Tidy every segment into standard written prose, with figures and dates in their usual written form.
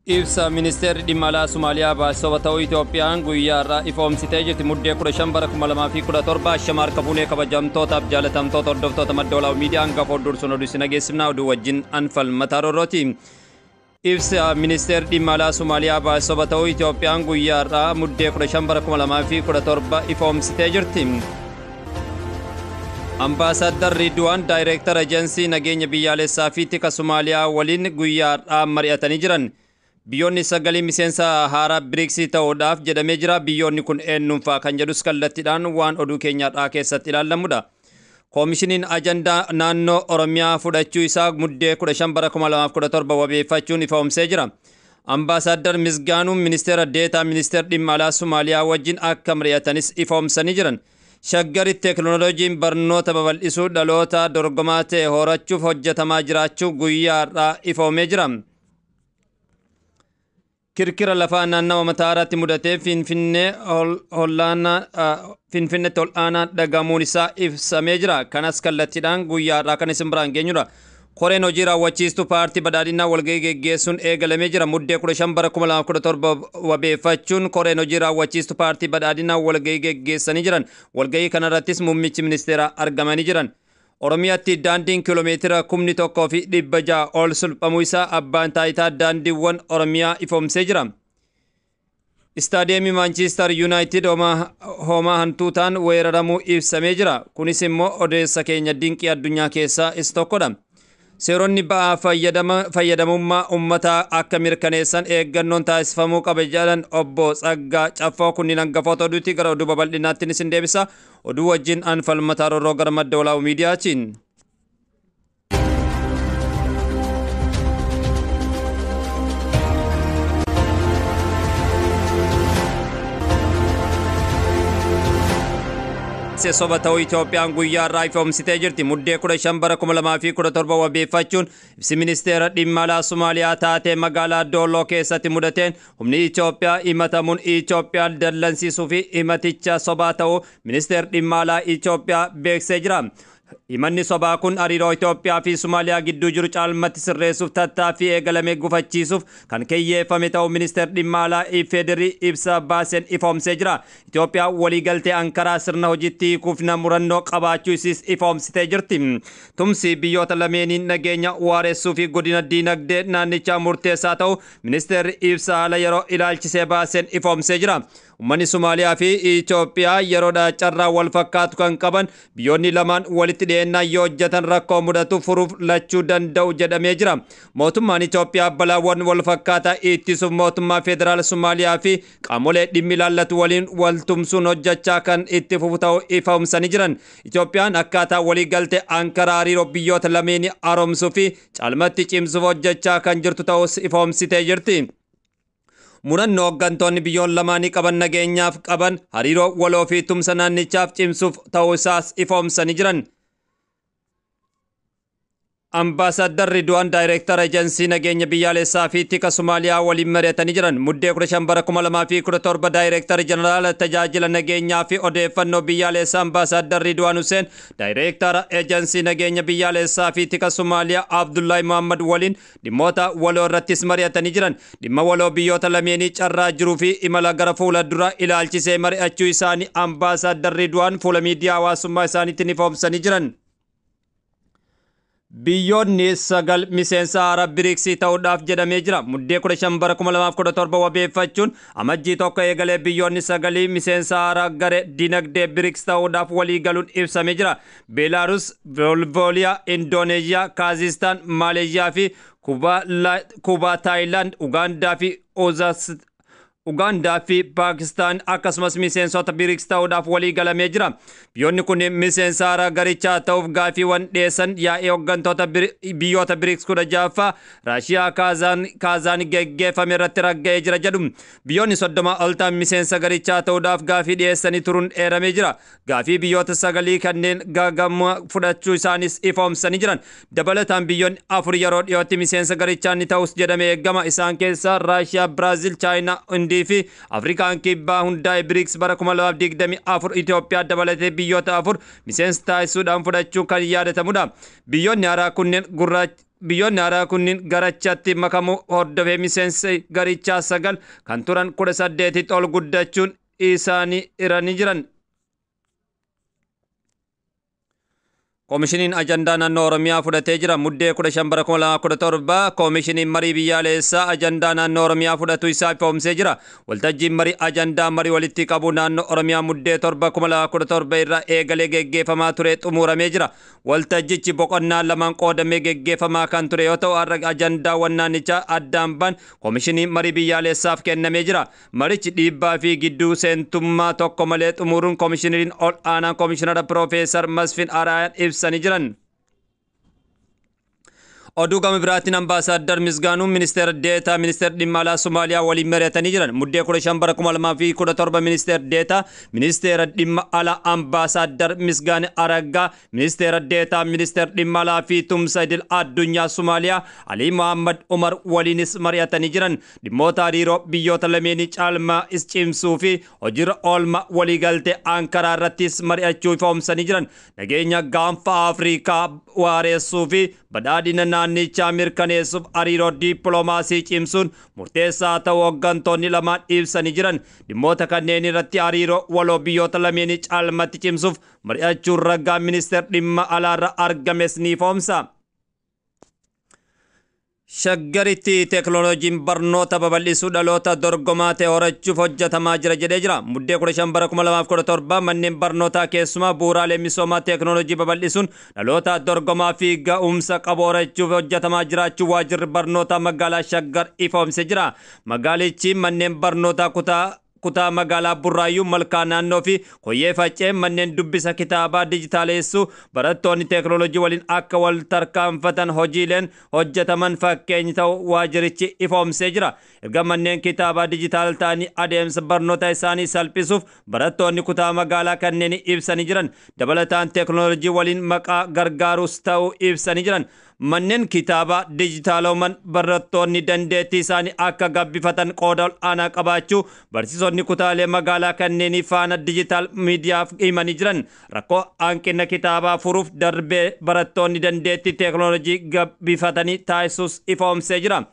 Ibsa ministeerri dhimma alaa Somaaliyaa baase soba ta'uu Itoophiyaan guyyaa har'aa ifoomsitee jirti. Muddee 15 bara 2017 shama harka fuunee kabajamtootaaf jaalatamtoota hordoftoota Madda Walaabuu Miidiyaa hangafa dursuun oduu isin dhageessifnaa, oduu wajjin anfal mataa roorrooti. Ibsa ministeerri dhimma alaa Somaaliyaa baase soba ta'uu Itoophiyaan guyyaa har'aa muddee 15 bara 2017 ifoomsitee jirti. Ambaasaadar Ridwaan daayireektara ejensii nageenya biyyaalessaa fi tika Somaaliyaa waliin guyyaa har'aa mari'atanii jiran. Biyyoonni sagalii miseensa haaraa BRICS ta'uudhaaf jedhamee jira. Biyyoonni kun eenyuunfaa kan jedhus kallattiidhaan waan oduu keenyaadhaa keessatti ilaallamudha. Koomishiniin ajandaa naannoo Oromiyaa fudhachuu isaa muddee 15 bara 2017 wabeeffachuun ifoomsee jira. Ambaasaadar Misgaanuun ministeera deetaa ministeera dhimma alaa Somaaliyaa wajjin akka mari'atanis ifoomsanii jiran. Shaggaritti teekinooloojiin barnoota babal'isuu dhaloota dorgomaa ta'e horachuuf hojjetamaa jiraachuu guyyaa har'aa ifoomee jira. Kirkira lafaa naannawa Mataaraatti mudatee Finfinneetti ol'aanaa dhagamuun isaa ibsamee jira. Kanas kallattiidhaan guyyaa har'aa kan isin biraan geenyudha. Koreen hojii raawwachiistuu paartii badhaadhinaa walgahii geggeessuun eegalamee jira. Muddee 15 bara 2017 wabeeffachuun koreen hojii raawwachiistuu paartii badhaadhinaa walgahii geggeessanii jiran. Walgahii kanarrattis muummichi ministeeraa argamanii jiran. Oromiyaatti daandiin kiiloomeetira 1600 ol sulphamuu isaa abbaan taayitaa daandiiwwan Oromiyaa ifoomsee jira. Istaadiyeemii Maanchiistar Yuunaayitid homaa hantuutaan weeraramuu ibsamee jira. Kunis immoo odeessa keenya dinqii addunyaa keessaa isa tokkodha. Seeronni ba'aa fayyadamummaa uummataa akka mirkaneessan eeggannoon taasifamuu qaba jedhan obbo Tsaggaa Caffoo. Kunniin hangafoota oduutti gara oduu babal'inaatti isin deebisa. Oduu wajjin anfal mataa roorroo gara Madda Walaabuu Miidiyaatiin. Soba ta'uu Itoophiyaan guyyaa har'aa ifoomsitee jirti. Muddee 15 bara 2017 wabeeffachuun ibsi ministeera dhimma alaa Somaaliyaa taatee magaalaa Dooloo keessatti mudateen humni Itoophiyaa himatamuun Itoophiyaa dallansiisuu fi himaticha sobaa ta'uu ministeerri dhimma alaa Itoophiyaa beeksisee jira. Himanni sobaa kun hariiroo Itoophiyaa fi Somaaliyaa gidduu jiru caalmatti sirreessuuf tattaaffii eegalame gufachiisuuf kan kiyyeeffame ta'uu ministeerri dhimma alaa Ifeedirii ibsa baaseen ifoomsee jira. Itoophiyaa waliigaltee Ankaraa sirna hojiitti hiikuuf murannoo qabaachuu isiis ifoomsitee jirti. Tumsi biyyoota lameeniin nageenya waaressuu fi guddina diinagdee naannichaa murteessaa ta'uu ministeerri ibsa haala yeroo ilaalchisee baaseen ifoomsee jira. Uummanni Somaaliyaa fi Itoophiyaa yeroodha carraa wal fakkaatu kan qaban, biyyoonni lamaan walitti dhiyeennaan yoo hojjetan rakkoo mudatu furuuf lachuu danda'u jedhamee jira. Mootummaan Itoophiyaa balaawwan wal fakkaataa ittisuuf mootummaa federaala Somaaliyaa fi qaamolee dhimmi ilaallatu waliin wal tumsuun hojjechaa kan itti fufu ta'uu ifoomsanii jiran. Itoophiyaan akkaataa waliigaltee Ankaraa hariiroo biyyoota lameenii haaromsuu fi caalmatti cimsuuf hojjechaa kan jirtu ta'us ifoomsitee jirti. Murannoo hooggantoonni biyyoon lamaanii qaban nageenyaaf qaban hariiroo waloo fi tumsa naannichaaf cimsuuf ta'uu isaas ifoomsanii jiran. Ambaasaadar Ridwaan daayireektara ejensii nageenya biyyaalessaa fi tika Somaaliyaa waliin mari'atanii jiran. Muddee 15 bara 2017 daayireektara jeneraala tajaajila nageenyaa fi odeeffannoo biyyaalessaa Ambaasaadar Ridwaan Hussein daayireektara ejensii nageenya biyyaalessaa fi tika Somaaliyaa Abdullahi Muhammad waliin dhimmoota waloo irrattis mari'atanii jiran. Dhimma waloo biyyoota lameenii carraa jiruu fi imala gara fuula duraa ilaalchisee mari'achuu isaanii Ambaasaadar Ridwaan fuula miidiyaa hawaasummaa isaaniitiin ifoomsanii jiran. Biyyoonni sagal miseensa haaraa BRICS ta'uudhaaf jedhamee jira. Muddee 15 bara 2017 wabeeffachuun amajjii tokko eegalee biyyoonni sagalii miseensa haaraa garee dinagdee BRICS ta'uudhaaf walii galuun ibsamee jira. Beelaarus, Volvooliyaa, Indooneeziyaa, Kaazistaan, Maaleeziyaa fi Kuubaa, Taayilaand, Ugaandaa fi Paakistaan akkasumas miseensota BRICS ta'uudhaaf walii galamee jira. Biyyoonni kun miseensa haaraa garichaa ta'uuf gaaffiiwwan dhiyeessan yaa'ii hooggantoota biyyoota BRICS 16ffaa Raashiyaa Kaazaan geggeeffame irratti ragga'ee jira jedhu. Biyyoonni 30 ol ta'an miseensa garichaa ta'uudhaaf gaaffii dhiyeessanii turuun eeramee jira. Gaaffii biyyoota sagalii kanneen gaagama fudhachuu isaanis ifoomsanii jiran. Dabalataan biyyoonni afur yeroo dhiyootti miseensa garichaa ni ta'us jedhamee eegama. Isaan keessaa Raashiyaa, Biraazil, Chaayinaa, Hindii fi Afrikaan Kibbaa hundaa'e BRICS bara 2024 Itoophiyaa dabalatee biyyoota afur miseensa taasisuudhaan fudhachuu kan yaadatamudha. Biyyoonni haaraa kunneen gurraacha Biyyoonni haaraa kunniin garachatti makamuu hordofee miseensa garichaa 9 kan turan 18tti ol guddachuun isaanii iranii jiran. Koomishiniin ajandaa naannoo Oromiyaa fudhatee jira. Muddee 15 bara 2017 koomishiniin marii biyyaalessaa ajandaa naannoo Oromiyaa fudhatu isaa ifoomsee jira. Waltajjiin marii ajandaa marii walitti qabu naannoo Oromiyaa muddee 7 2017 irraa eegalee geggeeffamaa ture xumuramee jira. Waltajjichi boqonnaa lamaan qoodamee geggeeffamaa kan ture yoo ta'u, har'a ajandaawwan naannichaa addaan ban koomishinii marii biyyaalessaaf kennamee jira. Marichi dhiibbaa fi gidduu seentummaa tokko malee xumuruun koomishiniin ol aanaa koomishinara Piroofeesar Masfin Araayaan ibsanii jiran. Oduu gama biraatiin Ambaasaaddar Misgaanuun ministeera deetaa ministeera dhimma alaa Somaaliyaa waliin mari'atanii jiran. Muddee 15 bara 2017 ministeera deetaa ministeera dhimma alaa Ambaasaaddar Misgaane Araggaa, ministeera deetaa ministeera dhimma alaa fi tumsa idil addunyaa Somaaliyaa Alii Mohammad Umar waliinis mari'atanii jiran. Dhimmoota hariiroo biyyoota lameenii caalmaa is cimsuu fi hojiirra oolma waliigaltee Ankaraa irrattis mari'achuu ifoomsanii jiran. Nageenya gaanfa Afrikaa waareessuu fi badhaadhina naannichaa mirkaneessuuf hariiroo dippiloomaasii cimsuun murteessaa ta'uu hooggantoonni lamaan ibsanii jiran. Dhimmoota kanneen irratti hariiroo waloo biyyoota lameenii caalmatti cimsuuf mari'achuun ragaa ministeera dhimma alaarra argames ni ifoomsa. Shaggaritti teekinooloojiin barnoota babal'isuu dhaloota dorgomaa ta'e horachuuf hojjetamaa jira jedhee jira. Muddee 15 bara 2017 manneen barnootaa keessumaa bu'uuraalee misoomaa teekinooloojii babal'isuun dhaloota dorgomaa fi ga'umsa qabu horachuuf hojjetamaa jiraachuu waajjirri barnootaa magaalaa Shaggar ifoomsee jira. Magaalichi manneen barnootaa kutaa magaalaa Burraayyuu, Malkaa naannoo fi Koyyee Faccee manneen dubbisa kitaabaa dijitaaleessuu barattoonni teekinooloojii waliin akka wal tarkaanfatan hojiileen hojjetaman fakkeenya ta'uu waajjirichi ifoomsee jira. Erga manneen kitaabaa dijitaal ta'anii adeemsa barnoota isaanii salphisuuf barattoonni kutaa magaalaa kanneen ibsanii jiran. Dabalataan teekinooloojii waliin maqaa gargaarus ta'uu ibsanii jiran. Manneen kitaabaa dijitaalooman barattoonni dandeettii isaanii akka gabbifatan qooda ol'aanaa qabaachuu barsiisonni kutaalee magaalaa kanneenii faana dijitaal miidiyaaf himanii jiran. Rakkoo hanqina kitaabaa furuuf darbee barattoonni dandeettii teekinooloojii gabbifatanii taasisuus ifoomsee jira.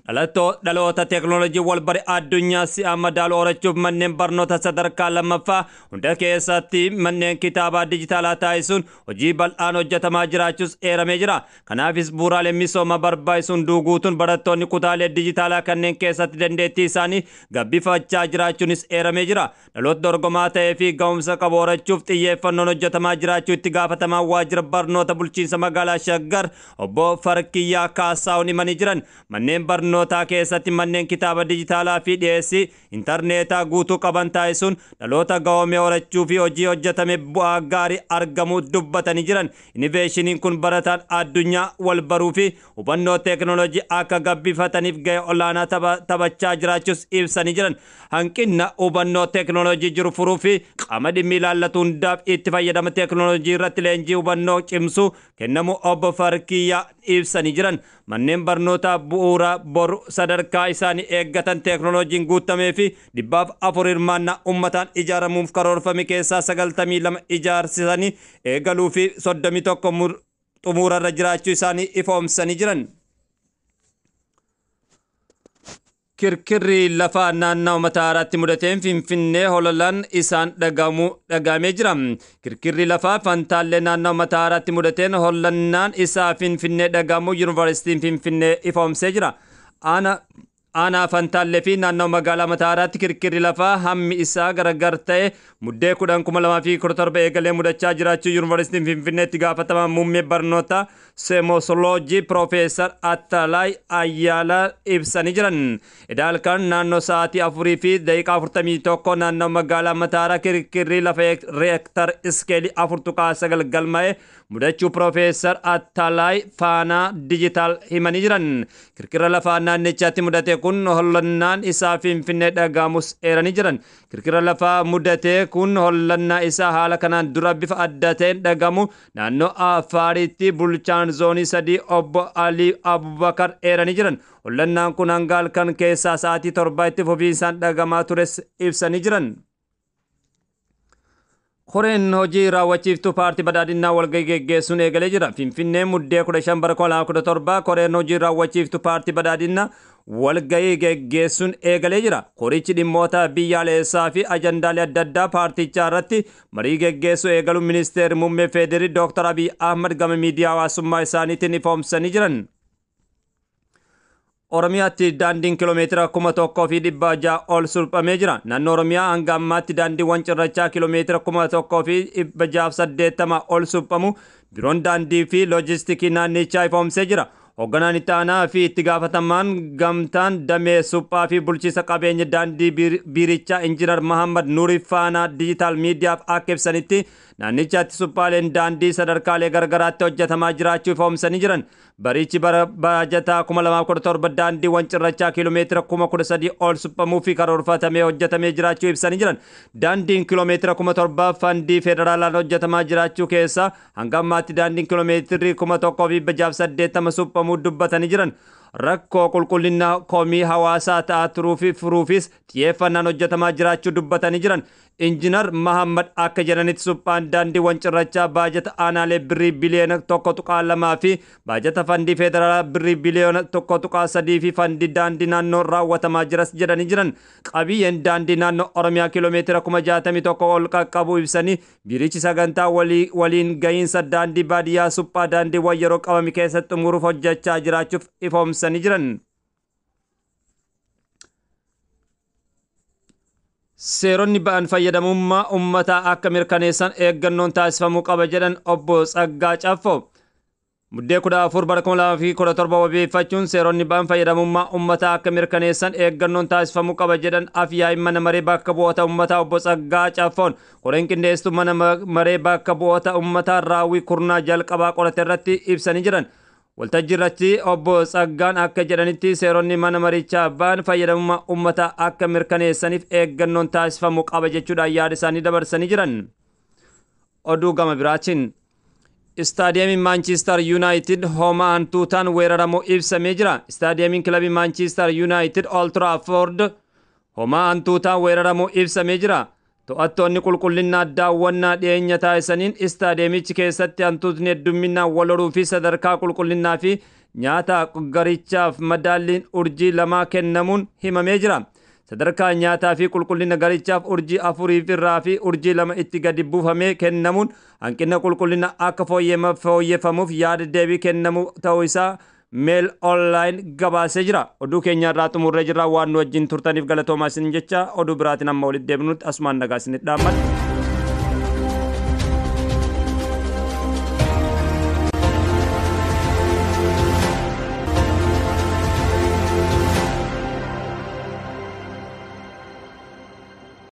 Dhaloota teekinooloojii wal bare addunyaa si'a madaalu horachuuf manneen barnoota sadarkaa lammaffaa hunda keessatti manneen kitaabaa dijitaalaa taasisuun hojii bal'aan hojjetamaa jiraachuus eeramee jira. Kanaafis bu'uuraalee misooma barbaachisuun duuguutuun barattoonni kutaalee dijitaalaa kanneen keessatti dandeettii isaanii gabbifachaa jiraachuunis eeramee jira. Dhaloota dorgomaa ta'ee fi ga'umsa qabu horachuuf xiyyeeffannoon hojjetamaa jiraachuu itti gaafatamaa waajjira barnoota bulchiinsa magaalaa Shaggar obbo Farkiyyaa Kaasaawun himanii jiran. Manneen barnootaa keessatti manneen kitaaba dijitaalaa fi dhiyeessii intarneetaa guutuu qaban taasisuun dhaloota gahoomee horachuu fi hojii hojjetame bu'aa gaarii argamuu dubbatanii jiran. Innoveeshiniin kun barataan addunyaa wal baruu fi hubannoo teekinooloojii akka gabbifataniif gahee olaanaa taphachaa jiraachuus ibsanii jiran. Hanqina hubannoo teekinooloojii jiru furuu fi qaama dhimmi ilaallatu hundaaf itti fayyadama teekinooloojii irratti leenjii hubannoo cimsuu kennamuu obbo Farkiyyaa ibsanii jiran. Manneen barnootaa bu'uura boru sadarkaa isaanii eeggatan teekinooloojiin guutamee fi 400 hirmaannaa uummataan ijaaramuuf karoorfame keessaa 92 ijaarsisanii eegaluu fi 31 xumuurarra jiraachuu isaanii ifoomsanii jiran. Kirkirri lafaa naannoo Mataaraatti mudateen Finfinnee hololaan isaan dhagahamee jira. Kirkirri lafaa Fantaallee naannoo Mataaraatti mudateen hololannaan isaa Finfinnee dhagahamuu Yuunivarsiitiin Finfinnee ifoomsee jira. Aanaa Fantaallee fi naannoo magaalaa Mataaraatti kirkirri lafaa hammi isaa gargar ta'e muddee 10,2017 eegalee mudachaa jiraachuu Yuunivarsiitiin Finfinneetti gaafatamaa muummee barnoota seemosoloojii Piroofeesar Attalaay Ayyaalaa ibsanii jiran. Idaalkan naannoo sa'aatii 4:41 naannoo magaalaa Mataaraa kirkirri lafa reektar iskeelii 4.9 galmaa'e mudachuu Piroofeesar Attalaay Faanaa Dijitaal himanii jiran. Kirkirra lafaa naannichaatti mudate kun hollannaan isaa Finfinnee dhagahamus eeranii jiran. Kirkirra lafaa mudate kun hollannaa isaa haala kanaan dura bifa adda ta'een dhagahamu naannoo Afaaritti bulchaan zoonii 3 obbo Alii Abubakar eeranii jiran. Hollannaan kun hanga halkan keessaa sa'aatii 7 itti fufiinsaan dhagahamaa tures ibsanii jiran. Koreen hojii raawwachiiftuu paartii badhaadhinaa walgahii geggeessuun eegalee jira. Finfinnee, Muddee 15 bara 2017, koreen hojii raawwachiiftuu paartii badhaadhinaa walgahii geggeessuun eegalee jira. Korichi dhimmoota biyyaalessaa fi ajandaalee adda addaa paartichaa irratti marii geggeessuu eegaluun ministeerri muummee Feederii Dr. Abiy Ahmad gama miidiyaa hawaasummaa isaaniitiin ifoomsanii jiran. Oromiyaatti daandiin kiiloomeetira 1600 ol suphamee jira. Naannoo Oromiyaa hanga ammaatti daandiiwwan cirrachaa kiiloomeetira 1680 ol suphamu biiroon daandii fi loojistikii naannichaa ifoomsee jira. Hoogganaan itti aanaa fi itti gaafatamaan gamtaan damee suphaa fi bulchiinsa qabeenya daandii biirichaa Injiinar Mahammad Nuuri Faanaa Diijitaal Miidiyaaf akka ibsanitti, naannichaatti suphaaleen daandii sadarkaalee garagaraatti hojjetamaa jiraachuu ifoomsanii jiran. Barichi bara baajataa 2017 daandiiwwan cirrachaa kiiloomeetira 13,000 ol suphamuu fi karoorfatamee hojjetamee jiraachuu ibsanii jiran. Daandiin kiiloomeetira 7,000 fandii federaalaan hojjetamaa jiraachuu keessaa hanga ammaatti daandiin kiiloomeetirri 1680 suphamuu dubbatanii jiran. Rakkoo qulqullina komii hawaasaa ta'aa turuu fi furuufis xiyyeeffannaan hojjetamaa jiraachuu dubbatanii jiran. Injiinar Mahammad akka jedhanitti, suphaan daandiiwwan cirrachaa baajata aanaalee birrii biliyoona 1.2 fi baajata fandii federaalaa birrii biliyoona 1.3 fi fandii daandii naannoo raawwatamaa jiras jedhanii jiran. Qabiyyeen daandii naannoo Oromiyaa kiiloomeetira 61,000 ol qaqqabu ibsanii, biirichi sagantaa waliin gahiinsa daandii baadiyyaa suphaa daandiiwwan yeroo qabame keessatti xumuruuf hojjechaa jiraachuuf ifoomsanii jiran. Seeronni ba'an fayyadamummaa uummataa akka mirkaneessan eeggannoon taasifamuu qaba jedhan obbo Tsaggaa Caffoo. Muddee 14 bara 2017 wabeeffachuun, seeronni ba'an fayyadamummaa uummataa akka mirkaneessan eeggannoon taasifamuu qaba jedhan afyaa'in mana maree bakka bu'oota uummataa obbo Tsaggaa Caffoon koreen qindeessituu mana maree bakka bu'oota uummataa raawwii kurnaa jalqabaa qorate irratti ibsanii jiran. Waltajjii irratti obbo Tsaggaan akka jedhanitti, seeronni mana marichaa ba'an fayyadamummaa uummataa akka mirkaneessaniif eeggannoon taasifamuu qaba jechuudhaan yaada isaanii dabarsanii jiran. Oduu gama biraatiin, Istaadiyeemiin Maanchiistar Yuunaayitid hoomaa hantuutaan weeraramuu ibsamee jira. Istaadiyeemiin kilabii Maanchiistar Yuunaayitid Old Trafford hoomaa hantuutaan weeraramuu ibsamee jira. To'attoonni qulqullinaa daawwannaa dhiyeenya taasisaniin istaadiyeemichi keessatti hantuutni heddumminaan wal horuu fi sadarkaa qulqullinnaa fi nyaata garichaaf madaalliin urjii 2 kennamuun himamee jira. Sadarkaa nyaataa fi qulqullina garichaaf urjii 4 irraa fi urjii 2 itti gadi buufamee kennamuun hanqina qulqullina akka fooyyeffamuuf yaada deebii kennamu ta'uu isaa Mail Online gabaasee jira. Oduu keenya irraa xumurree jirra. Waan nu wajjin turtaniif galatoomaa isin jecha, oduu biraatiin amma walitti deebinutti asumaan nagaa isinitti dhaammadha.